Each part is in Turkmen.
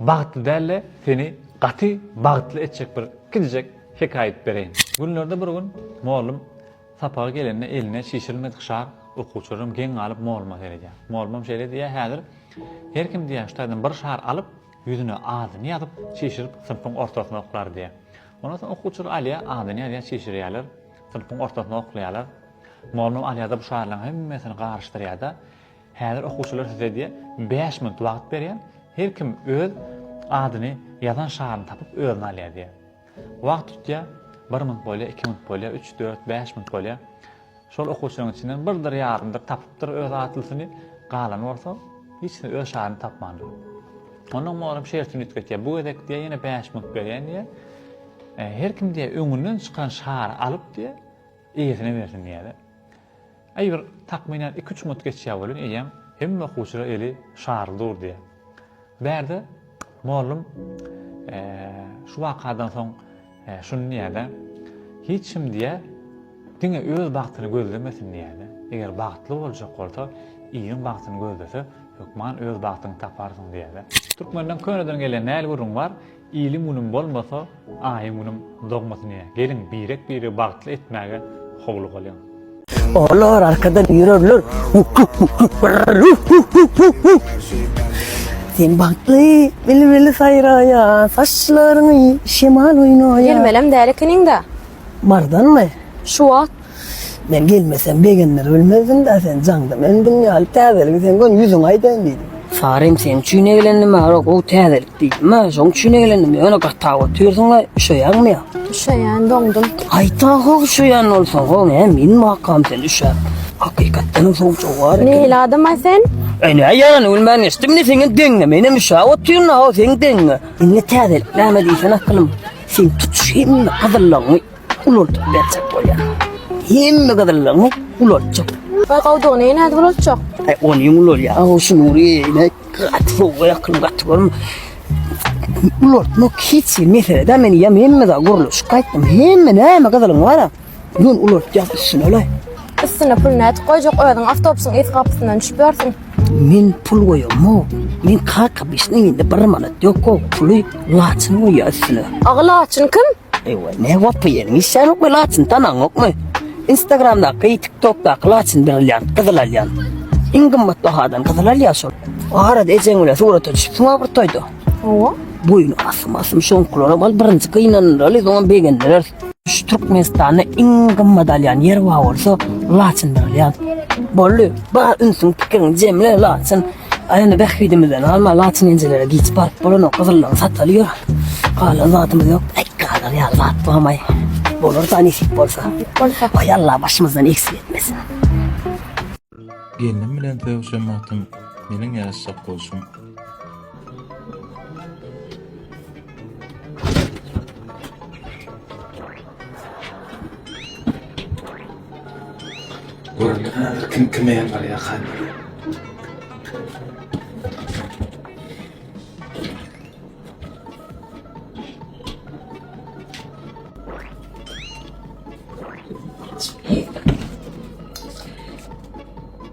bagtly däl-de, seni gaty bagtly etjek bir kiçijek hekaýat bereýin. Günlerde bir gün mollum sapaga gelende eline çişirilmedik şar, okuwçylaram geň galyp molluma seredýär. Mollumam şeýle diýýär, häzir her kim diýýär şu taýdan bir şar alyp, ýüzüne adyny ýazyp, çişirip synpyň ortasyna oklar diýýär. Ondan soň okuwçylar alýar, adyny ýazýar, çişirýärler, synpyň ortasyna oklaýarlar. Mollum alýar-da bu şarlaryň hemmesini garyşdyrýar-da, Häzir okuwçylar size diýýär, bäş minut wagt berýän, her kim öz adyny ýazan şaryny tapyp özüne alýar diýýär. Wagt tutýar, bir minut bolýar, iki minut bolýar, üç, dört, bäş minut bolýar. Şol okuwçylaryň içinden birdir ýarymdyr tapypdyr öz atlysyny, galany bolsa hiç öz şaryny tapmandyr. Ondan mugallym şertini üýtgetýär. Bu gezek diýýär, ýene bäş minut berýän diýýär. Her kim diýýär, öňünden çykan şary alyp diýýär, eýesine bersin diýýär. Aý bir takmynan iki-üç minut geçýär welin eýýäm hemme okuwçylar eli şarly dur diýýär. Bärde mollum şu wakadan soň şuny diýýär-de, hiç kim diýýär diňe öz bagtyny gözlemesin diýýär-de. Eger bagtly boljak bolsa, iliň bagtyny gözlese, hökman öz bagtyňy taparsyň diýýär-de. Türkmenden köneden gelýän näl gürrüň bar, Ilim günüm bolmasa, aýym günüm dogmasyn diýýär. Geliň, birek-biregi bagtly etmäge howlugalyň. Olar arkadan ýörerler. Sen bagtly bilbil saýraýar, saçlaryňy şemal oýnaýar. Gelmelem däl ekeniň-dä. Mardanmy? Şu wagt. Men gelmesem begendir bilmezdim-dä sen jaňda men dünýäli täzeligi sen göni ýüzüňe aýdaýyn diýdim. Sarym seň üçin eglendim ara gowy täzelik diýdim-ä şoň üçin eglendim ýöne gatap otyrsyň-la üşeýäňmi ýa? Üşeýän doňdum. Aýt-a how üşeýän bolsaň how nä men makam sen üşäp. Hakykatdanam sowuk bar eken. Nähili adam-aý sen? Eý nä ýalany bilmän geçdim indi seňem deňňe menem üşäp otyryn-a how seň deňňe. Indi täzelik näme diýsene akylym sen tutuş hemme gyzyllaňy ulaldyp berjek bolýar. Hemme gyzyllygyňy ulaltjak. Baý gowdugyny nädip ulaltjak? Aý onyň ulalýar. Aw şu Nury ine gaty sowuga ýakyn gaty görme. Ulaltmak hiç bir mesele däl. Men ýa hemme zat gurluşyk gaýtdym. Hemme näme gyzylyň bar-a. Ýön ulaltýas üstüne olaý. Üstüne pul nädip goýjak? Özüň awtobusyň yz gapysyndan düşüp ýörsüň. Men pul goýamok. Men kaka bişniň indi bir manat ýok-ow. Puly Laçyn goýýar üstüne. Agy Laçyn kim? Ewa, ne wapyýeniň işänokmy Laçyn tanaňokmy? Instagramdaky, TikTokdaky Laçyn brilliant, gyzyl alýan. Iň gymmat bahadan gyzyl alýar şol. Arada ejeň bilen surata düşüpsiň-a bir toýda. Hawa. Boýny asym-asym şoňkularam al birinji gynandyraly, soňam begendireris. Şu Türkmenistanda iň gymmat alýan ýer bar bolsa Laçyn brilliant. Boldy, bar ünsüň pikiriňi jemle Laçyn. Aý indi bähbidimizden alma Laçyn enjelere giç baryp bolanok gyzyllaryny sataly ýör. Galan zadymyz ýok. Aý galar ýaly zat barmaý. Bolar da nesip bolsa. Bolsa. Aý Allah başymyzdan eksik etmesin. Gelnim bilen sögüşen wagtym meniň ýaşjak bolşum. Göreli häzir kim kime ýalbarýarka.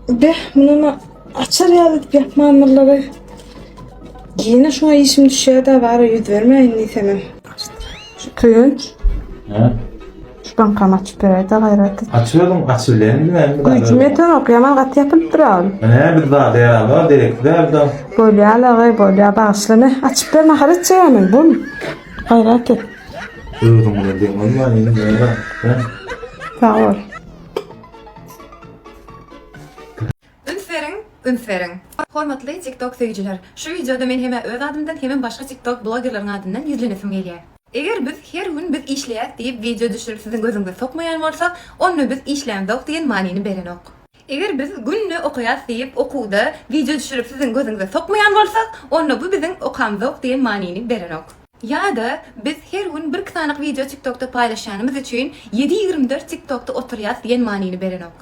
Beh, munam açar ýaly edip ýapmandyrlar-aý. Ýene şuňa işim düşýär-dä, bara ýüz bermäýin diýsemem. Şu köýenç. Hä? Şu bankamy açyp beräý-de gaýrat et. Aç özüň, aç bilen bilmän. Güýjüm ýetenok, ýaman gaty ýapylypdyr al. Hä, biz zada ýaramaz, dereksiz däl-de. Bolýa lagaý, bolýa, bagyşla me. Açyp ber, nahar etjeg-ä men, bol. Gaýrat et. Özüň bilen deň bolma, indi näme? Hä? Sag bol. Üns beriň, üns beriň. Hormatly TikTok söýüjiler! Şu wideoda men hem-ä öz adymdan hemem başga TikTok blogerleriň adyndan ýüzlenesim gelýär. Eger biz her gün biz işleýäs diýip wideo düşürip siziň gözüňize sokmaýan bolsak, onda biz işlämzok diýen manyny berenok. Eger biz günde okaýas diýip okuwda wideo düşürip siziň gözüňize sokmaýan bolsak, onda bu biziň okamzok diýen manyny berenok. Ýa-da biz her gün birki sanyk wideo TikTokda paýlaşýanymyz üçin ýedi 24 TikTokda oturýas diýen manyny berenok.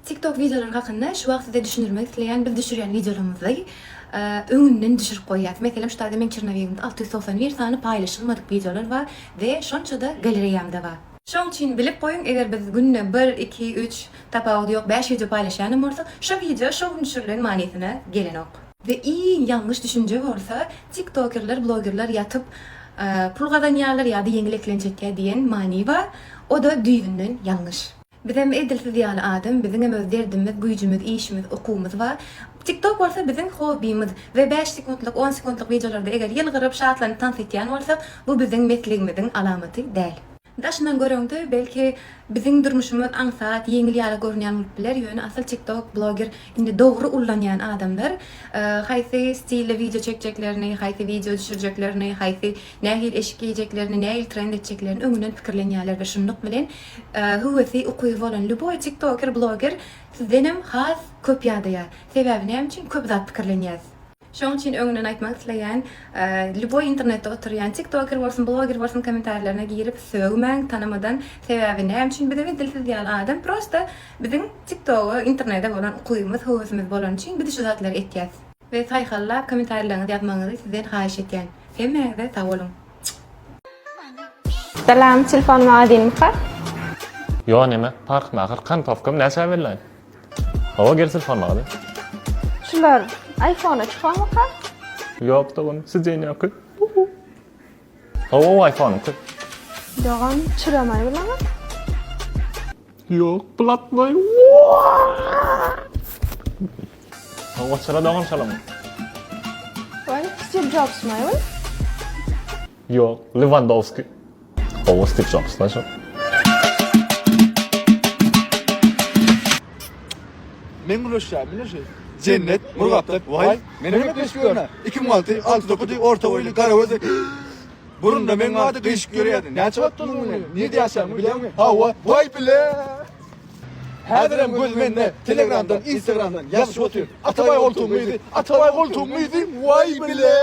TikTok wideolary hakynda şu wagt size düşündirmek isleýän biz düşürýän wideolarymyzy öňünden düşürip goýýas. Meselem şu taýda meň çernowigimde 691 sany paýlaşylmadyk wideolar bar we şonça-da galereýamda bar. Şoň üçin bilip goýuň eger biz günde bir, iki, üç, tapawudy ýok bäş wideo paýlaşýanam bolsak şo wideo şo gün düşürilen manysyna gelenok. We iň ýalňyş düşünje bolsa, tiktokerler, blogerler ýatyp pul gazanýarlar ýa-da ýeňil eklenç etýär diýen many bar. O-da düýbünden ýalňyş. Bizem edil siz ýaly adam, biziňem öz derdimiz, güýjümiz, işimiz, okuwymyz bar. Tiktok bolsa biziň hobbimiz we bäş sekuntlyk, on sekuntlyk wideolarda eger ýylgyryp, şatlanyp tans etýän bolsak, bu biziň mesligimiziň alamaty däl. Daşyndan göreňde belki biziň durmuşymyz aňsat, ýeňil ýaly görünýän bolup biler, ýöne asyl TikTok bloger indi dogry ullanýan adamlar haýsy stilde wideo çekjeklerini, haýsy wideo düşürjeklerini, haýsy nähili eşik geýjeklerini, nähili trend etjeklerini öňünden pikirlenýärler we şunluk bilen höwesi, ukyby bolan lýuboý tiktoker, bloger sizdenem has köp ýadaýar. Sebäbi näme üçin köp zat pikirlenýäs. Şoň üçin öňünden aýtmak isleýän, lýuboý internetde oturýan tiktoker bolsun, bloger bolsun kommentarilerine girip sögmäň tanamadan, sebäbi näme üçin bizem edil siz ýaly adam, prosta biziň tiktoga, internete bolan ukybymyz, höwesimiz bolany üçin biz şu zatlary etýäs. We saýhallap kommentarilerňizi ýazmagyňyzy sizden haýyş etýän. Hemmäňize sag boluň. Salam, telefon magazinmyka? Ýo neme, parhmaher kantowkam näçä berläý? Hawa gel telefon magazin. Şular iPhone-a çykanmyka? Ýok dogan, sidenýaky. Hawa o iPhone-yňky. Dogan, çyramaý bileňiz? Ýok, blatnoý. Hawa çyra dogan şolam. Waý, Steve Jobs-maý ol? Ýok, Lewandowski. Hawa, Steve Jobs da şo. Men gürleşýän bilen şeý. Jennet, Murgapda, waý, menem gepleşip ýörün-ä. 2006, 69, orta boýly, gara gözli. Burunda meň bardy, gyşyk ýörýärdi. Näçe wagt boldy munuň? Nirde ýaşaýanymy bilýäňmi? Hawa, waý bile. Häzirem gözi mende, Telegramdan, Instagramdan ýazyşyp otyr. Atabaý goltugyň gyzy, Atabaý goltugyň gyzy, waý bile.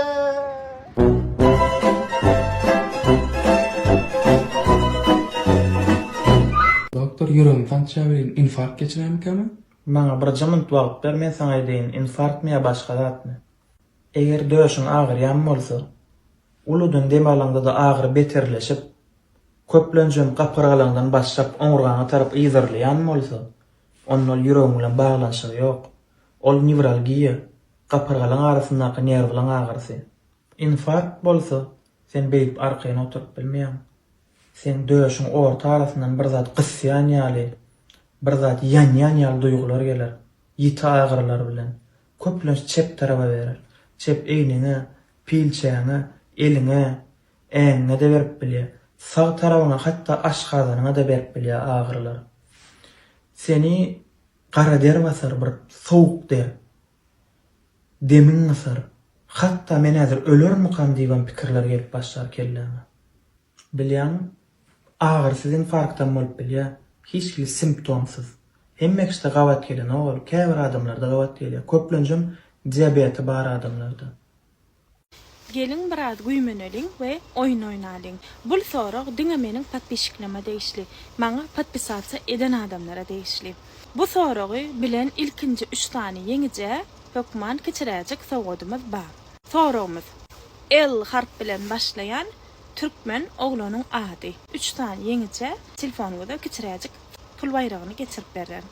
Doktor ýüregim sançýar welin infarkt geçirämikäm? Maňa birje munt wagt ber men saňa aýdaýyn infarktmy ýa başga zatmy. Eger döşüň agyrýan bolsa, uludan dem alaňda-da agyry beterleşip, köplenjem gapyrgalaňdan başlap oňurgaňa tarap yzarlaýan bolsa, onda ol ýüregiň bilen baglanyşygy ýok. Ol newralgiýa, gapyrgalaň arasyndaky nerwlaň agyrysy. Infarkt bolsa, sen beýdip arkaýyn oturyp bilmeýäň. Seň döşüň orta arasyndan bir zat gysýan ýaly, bir zat ýanýan ýaly duýgular geler. Ýiti agyrylar bilen. Köplenç çep taraba berer. Çep egniňe, pilçäňe, eliňe, äňiňe-de berip bilýär. Sag tarabyňa hatda aşgazanyňa-da berip bilýär agyrylar. Seni gara der basar, bir sowuk der. Demiň gysar. Hatda men häzir ölermikam diýibem pikirler gelip başlar kelläňe. Bilýäňmi? Agyrysyz infarktam bolup bilýär. Hiç hili simptomsyz. Hemme kişide gabat gelenok ol. Käbir adamlarda gabat gelýär. Köplenjem diabeti bar adamlarda. Geliň biraz güýmeneliň we oýun oýnalyň. Bul sorag diňe meniň podpisçikleme degişli. Maňa podpisatsa eden adamlara degişli. Bu soragy bilen ilkinji üç sany ýeňijä hökman kiçiräjik sowgadymyz bar. Soragymyz, L harp bilen başlaýan türkmen oglanyň ady. Üç sany ýeňijä telefonyňyza kiçiräjik pul baýragyny geçirip bererin.